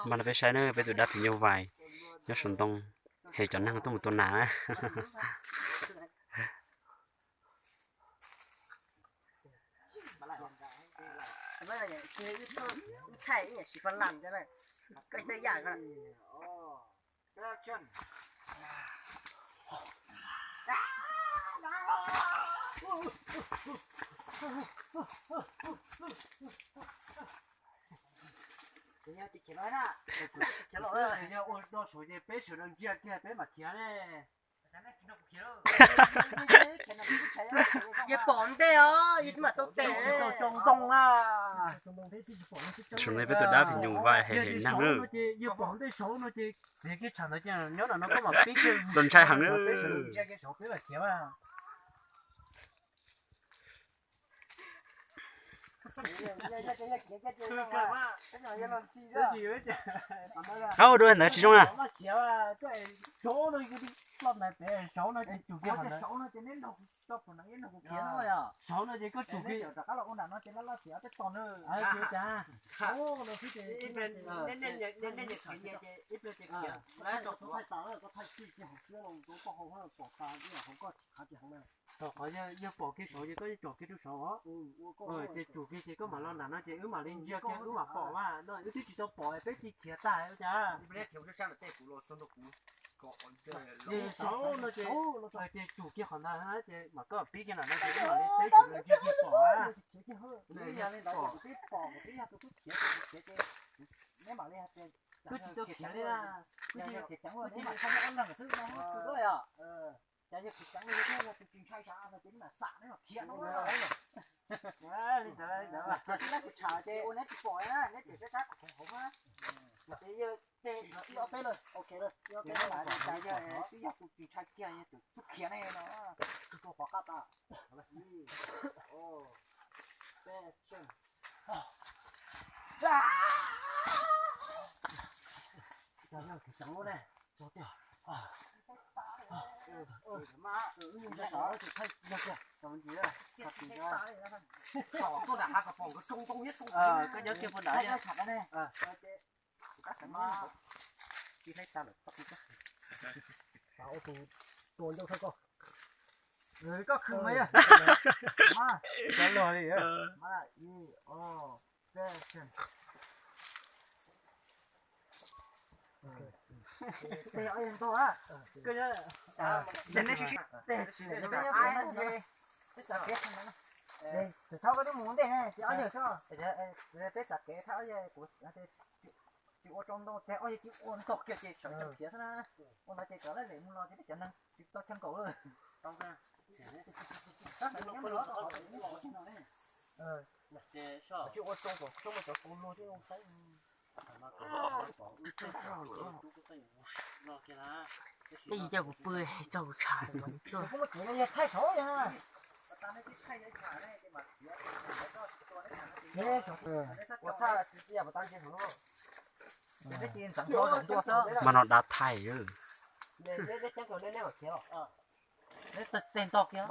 Mas no peb saib na, peb tus dab phim nyuj vais nyob saum ntoo, hem cov neeg tuaj mus tua nas na. Yog ua rau saud ces peb sawv daws ntsia kiag peb mam khiav ne. Yog pom ntej os, yog mam tau tes. Tsis tau tsoo ntoo na. Saum no peb tus dab phim nyuj vais hem hem neeg na. Yog pom ntej saud no ces txiav kiag tshav ntawd ces nyob no no koj mam pib kiag. Txaus ntshai heev na. Peb sawv daws ntsia kiag saud peb mam khiav mas. Qab ua dua ntawd tsis zoo na. Saud no ces koj tsum kiag. Thaum qhov yog pom kiag saud ces koj tsom kiag rau saud os. Ces tsum kiag ces koj mam los nram no ces wb mam li ntsia kiag wb mam pom mas no wb twb tsis tau pom peb cia khiav tag ua cas. Saud no ces, ces tsum kiag qhov ntawd ces mam koj pib kiag nram no ces wb mam li peb sawv daws ntsia kiag pom. Twb tsis tau khiav li, twb tsis tau khiav li. Cas yog kuv ceev li thiab yog tus tsis ntshai sav no ces neb mam xam neb mam khiav no. Li ntawd li ntawd. Neb kuv tsham ces ua neb tsis pom na, neb tseem saib saib qhov khoom hauv na. Ces yog ib ob peb lawm, ok lawm, ib ob peb lawm, cas yog twb yog tus tsis ntshai kiag yog tus tub khiav ne no, tus tua pov qab tas. Peb, koj nyob kiag puag nrad. Ua tus tua ncauj thawj koj. Koj khwv mas yog. Cov luag li. Tes ob yawg ntog a. Peb txav kev, peb txav kev thaum ob yawg kuv tsis ua rau ntoo ces ob yawg cia ua ntog kiag ces sawv tsees khiav xwb na. Ua ntawd ces cov laj lem mus los ces peb cov neeg tsis tau chaw nkaum lawm. Tej yim cia kuv pw tso kuv tshav. Mas no dav thaij. Tes nto kiag.